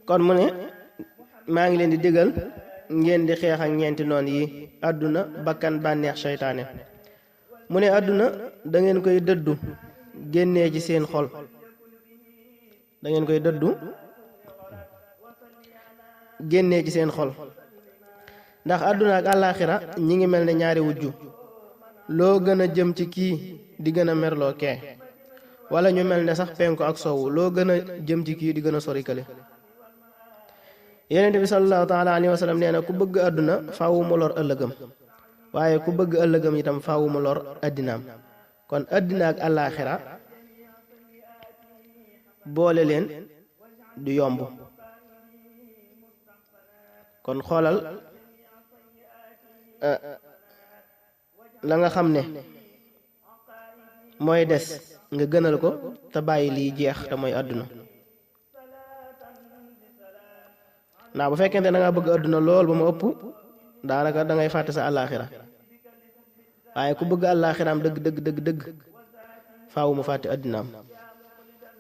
kon mu ne maa ngi leen di digal ngeen di xeex ak ñeenti noon yi àdduna bakkan bànneex seytaane mu ne àdduna da ngeen koy dëddu génnee ci seen xol da ngeen koy dëddu génnee ci seen xol ndax àdduna ak àllaaxira ñi ngi mel ne ñaari wujju loo gën a jëm ci kii di gën a merloo kee wala ñu mel ne sax penku ak soowu loo gën a jëm ci kii di gën a sori kële Yonent bi sallallahu taala alayhi wa sallam nee na ku bëgg àdduna faawu mu lor ëllëgam waaye ku bëgg ëllëgam itam faawu mu lor addinaam kon addina ak àllaaxira boole leen du yomb kon xoolal la nga xam ne mooy des nga gënal ko te bàyyi liy jeex te mooy àdduna ndax bu fekkente da nga bëgg àdduna lool ba mu ëpp daanaka da ngay fàtte sa àllaaxira waaye ku bëgg àllaaxiraam dëgg faaw mu fàtte àddinaam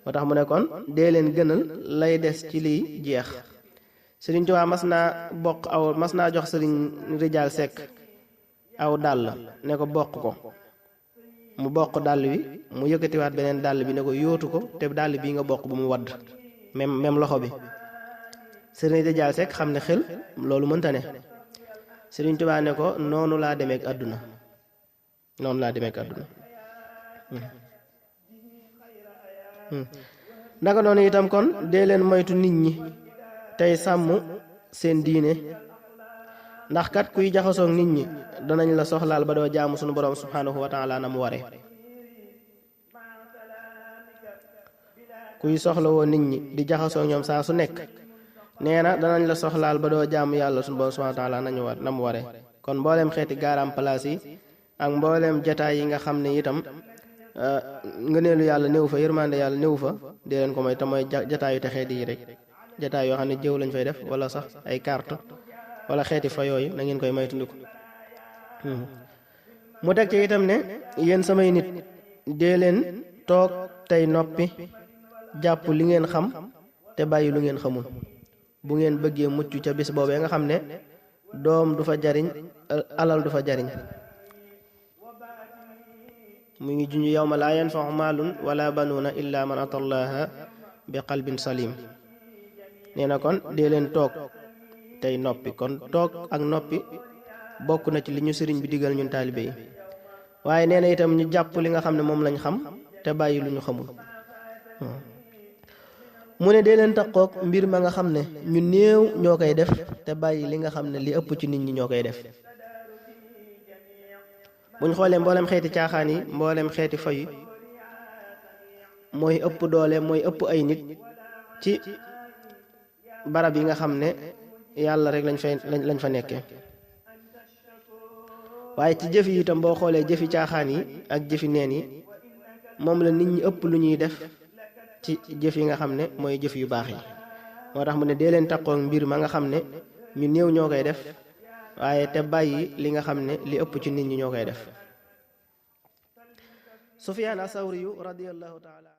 moo tax mu ne kon dee leen gënal lay des ci liy jeex Sëriñ Tuubaa mas naa jox Sëriñ Rijaal Sekk aw dàll ne ko bokk ko mu bokk dàll wi mu yëkkatiwaat beneen dàll bi ne ko yóotu ko te dàll bii nga bokk bu mu wadd même loxo bi Sëriñ Rijaal Sekk xam ne xel loolu mënta ne Sëriñ Tuubaa ne ko noonu laa demee ak àdduna naka noonu itam kon dee leen moytu nit ñi tey sàmm seen diine ndax kat kuy jaxasoog nit ñi danañ la soxlaal ba doo jaamu sunu borom subhanahu wa taala na mu ware kuy soxlawoo nit ñi di jaxasoog ñoom saa su nekk nee na danañ la soxlaal ba doo jaamu yàlla sunu borom subhanahu wa taala na mu ware kon mbooleem xeeti gaaraam place yi ak mbooleem jataay yi nga xam ne itam ngëneelu yàlla néew fa yërmande yàlla néew fa dee leen ko mooy te mooy jataayu te xeeti yi rek jataay yoo xam ne jëw lañ fay def wala sax ay carte wala xeeti fa yooyu na ngeen koy moytandiku mu teg ci itam ne yéen samay nit dee leen toog tey noppi jàpp li ngeen xam te bàyyi lu ngeen xamul bu ngeen bëggee mucc ca bis boobee nga xam ne doom du fa jariñ alal du fa jariñ mu ngi junj yawma laa yanfa'u maalun wala banuuna illa man ata allaha bi qalbin salim nee na kon dee leen toog tey noppi kon toog ak noppi bokk na ci li ñu sëriñ bi digal ñun taalibe yi waaye nee na itam ñu jàpp li nga xam ne moom lañ xam te bàyyi lu ñu xamul mu ne dee leen takkook mbir ma nga xam ne ñu néew ñoo koy def te bàyyi li nga xam ne li ëpp ci nit ñi ñoo koy def buñ xoolee mboolem xeeti caaxaan yi mboolem xeeti fay yi mooy ëpp doole mooy ëpp ay nit ci barab yi nga xam ne yàlla rek lañ fa nekkee waaye ci jëf yi itam boo xoolee jëfi caaxaan yi ak jëfi neen yi moom la nit ñi ëpp lu ñuy def ci jëf yi nga xam ne mooy jëf yu baax yi moo tax mu ne dee leen takkook mbir ma nga xam ne ñu néew ñoo koy def waaye te bàyyi li nga xam ne li ëpp ci nit ñi ñoo koy def Sufyaan as-Sawri radiyallahu taala